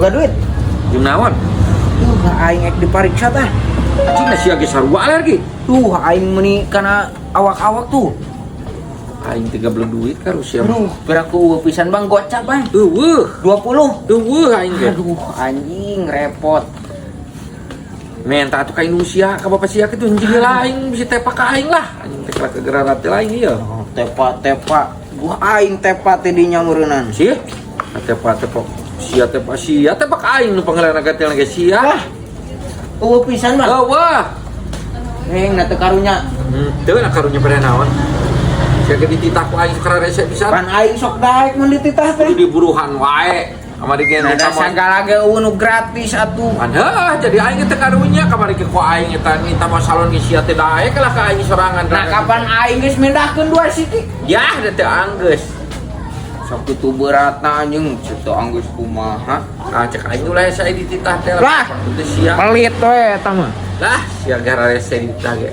Boga duit. Jam naon? Tuh aing ek dipariksa tah. Anjing na sia ge sarua alergi. Tuh aing meuni kana awak-awak tuh. Aing teu gablek duit ka Rusia. Aduh, piraku eueuh pisan Bang, gocap Bang. Eueuh, 20. eueuh aing ge. Aduh, anjing repot. Menta atuh ka Indonesia ka bapak sia kitu anjing lah aing bisa tepak ka aing lah. Anjing teh kelak kegeraran teh lain ieu. Oh, tepa-tepa. Gua aing tepa teh dinya meureunnan. Sih? Tepak tepak sia tepak sia tepak aing nu pangeran gatel ge sia. Lah. Eueuh pisan Bang. Eueuh. Heng na teu karunya. Teu na karunya pada naon. Sia ge dititah ku aing sok rese pisan. Pan aing sok daek mun dititah teh. Kudu diburuhan wae. Kamari ge Nah, da sagala ge eueuh nu gratis atuh. Pan heuh jadi aing teh karunya kamari ge ku aing eta minta mah salon ge sia teh daek lah ka aing sorangan. Nah, kapan aing geus mindahkeun dua siki? Yah da teu anggeus. Sok kitu beratna anjing, teu anggeus kumaha. Ah cek aing ulah saya dititah teh Lah. Teu sia. Pelit we eta mah. Lah sia gara rese dititah ge.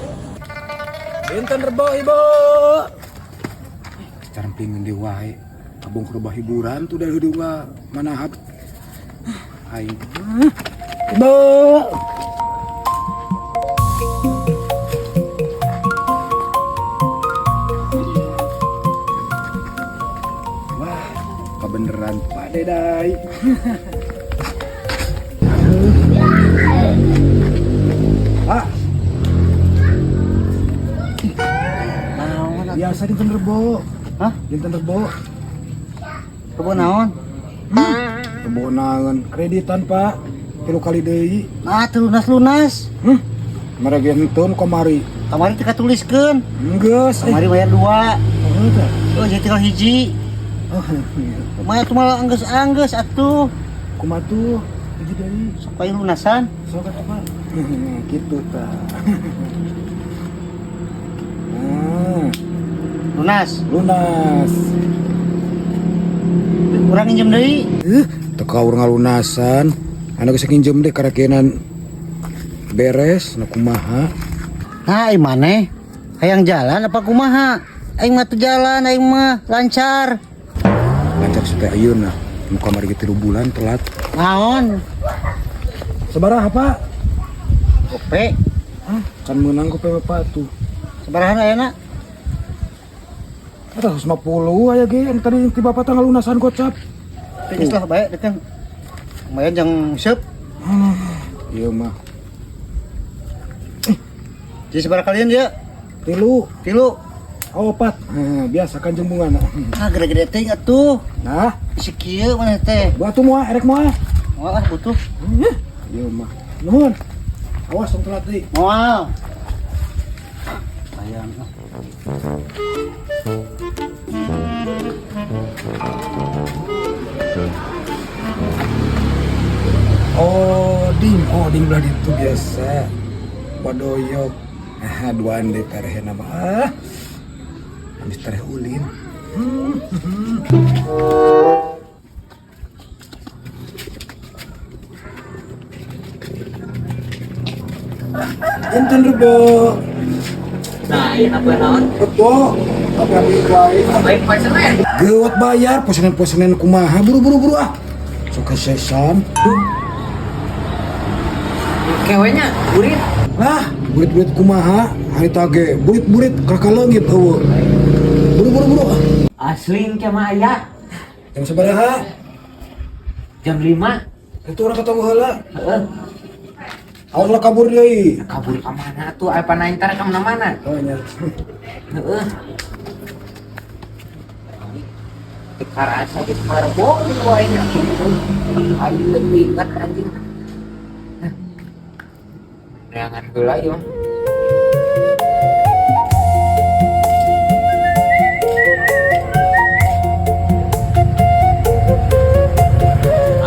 Dinten Rebo Ibu. Secara pingin di wae. Abong ke rumah hiburan tuh dari hudunga manahap. Aing. Ibu. Wah, kebeneran Pak Dedai. Pak. Biasa dinten Rebo. Hah? Dinten Rebo. Rebo naon? Rebo naon? Kreditan, Pak. 3 kali deui. Nah, teu lunas-lunas. Mereka henteu kamari. Kamari teu katuliskeun. Geus. Kamari bayar 2. Oh, tah. Oh, jadi tinggal hiji. Oh, iya. Kumaha tuh malah anggeus-anggeus atuh. Kumaha tuh? Hiji deui. Sok aya lunasan. Sok atuh, Pak. Kitu tah. Nah, Lunas. lunas. Urang nginjem deui. Teu kaur ngalunasan. Anu geus nginjem deh karakenan beres na kumaha. Nah, ai maneh hayang jalan apa kumaha? Aing mah teu jalan, aing mah lancar. Lancar supaya ayeuna. Nu kamari ge 3 bulan telat. Naon? Sabaraha, Pak? Gope. Hah? Can meunang gope Bapak tuh. Sabaraha ayeuna? Eta 150 aya ge anu tadi ti Bapak teh ngalunasan gocap. Geus lah bae dekeun. Lumayan jang seup. Ieu mah. Jadi sabaraha kalian dia? 3. 3. Oh, 4. Nah, biasa kan jembungan. Ah, gede-gede teh atuh. Nah, Bisi kieu maneh teh. batu moal erek moal. Moal ah butuh. Ieu mah. Nuhun. Awas tong telat deui. Moal. Sayang ah. Oh, ding, oh ding belah ditu biasa. Wadoyok. Ah, duaan deh tarehna mah. Ah. Habis tareh ulin. Enten Rebo. Nah, ieu apa naon? Rebo. Apa wae. Baik pesenan. Gewat bayar pesenan-pesenan kumaha buru-buru buru ah. Sok kesesan. Kewenya burit. Lah, burit-burit kumaha hari tage burit-burit kakak leungit eueuh. Buru-buru buru ah. Asli ke mah aya. Jam sabaraha? Jam 5. Itu orang ketemu heula. Heeh. Awas lah kabur deui. Kabur ka mana tuh? Aya panain tar ka mana-mana. Oh nya. Heeh. Teu karasa geus marbot wae nya. Aing leutik anjing. Neangan heula ieu mah.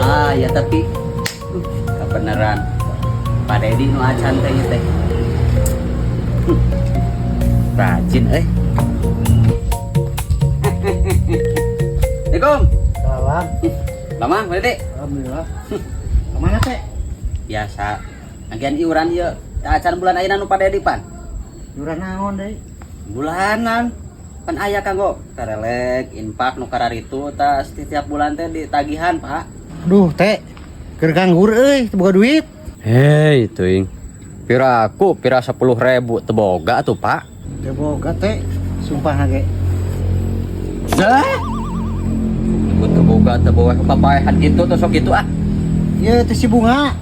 Ah, ya tapi kebenaran Pak Dedi nu acan teh ieu teh. Rajin euy. Assalamualaikum. Salam. Lama, Pak Dedi? Alhamdulillah. Kemana teh? Biasa. Agian iuran ieu teh acan bulan ayeuna nu Pak Dedi pan. Iuran naon deui? Bulanan. Pan aya kanggo karelek, infak nu kararitu tah setiap bulan teh ditagihan, Pak. Duh, teh. Keur nganggur euy, teu boga duit. Hei, teuing. Pira aku pira 10.000 teu boga tuh, Pak. Teu boga teh, sumpah ge. Dah. Teu boga teu boga papaehan gitu tuh sok gitu ah. Ieu teh si Bunga,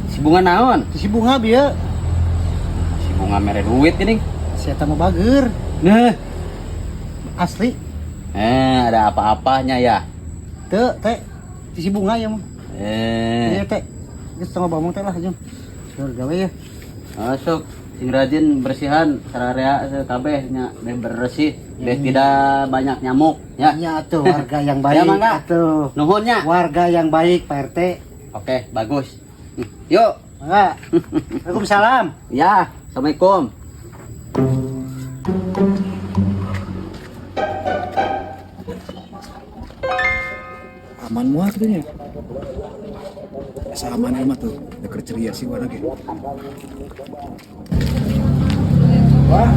Si Bunga naon? teh si Bunga bieu. Si Bunga mere duit gini. Si eta mah bager. Nah. Asli. Eh, ada apa-apanya ya? Teu teh teh si Bunga ya mah. Eh, Iya teh. Geus tong ngomong teh lah jom. Keur gawe ya. Masuk sing rajin bersihan sararea kabeh nya beh bersih, beh tidak banyak nyamuk ya. Iya tuh warga yang baik Ya, mangga. atuh. Nuhun nya. Warga yang baik Pak RT. Oke, bagus. Yuk. Mangga. Waalaikumsalam. Ya, Assalamualaikum. Aman moal kitu nya. Asa aman mah tuh, deker ceria sih warna ge. Wah.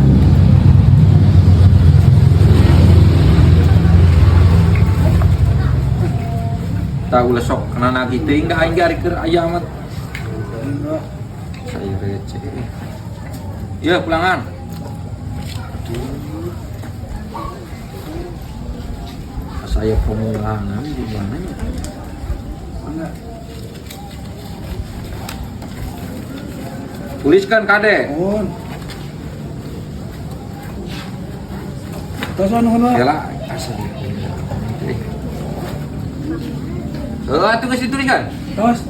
Tah ulah sok kena nagih teuing da aing ge ari keur aya amat. Saya receh. Iya, pulangan. Aduh. Saya pemulangan di mana ya? Enggak. Tuliskan kade. Nuhun. Tos nuhun lah. Ya lah, asal. Oh, atuh geus dituliskan. Tos.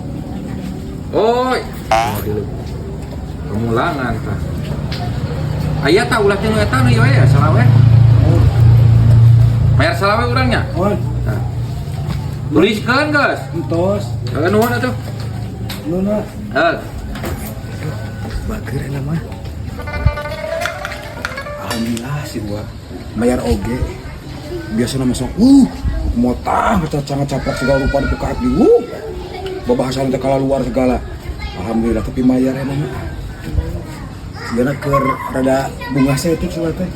Oh, pemulangan tah. Aya tah ulah teh nu eta nu ieu ya, salawe. Bayar salawe urangnya. Nuhun. Tah. Tuliskeun geus. Tos. Heuh nuhun atuh. Nuhun lah. Heuh. Bager enak mah. Alhamdulillah sih gua bayar oge. Biasanya masuk motah ngecacang caplak segala rupa di kaki. Babahasan teh kala luar segala. Alhamdulillah tapi mayar enak mah. Sigana keur rada bunga saya itu teh.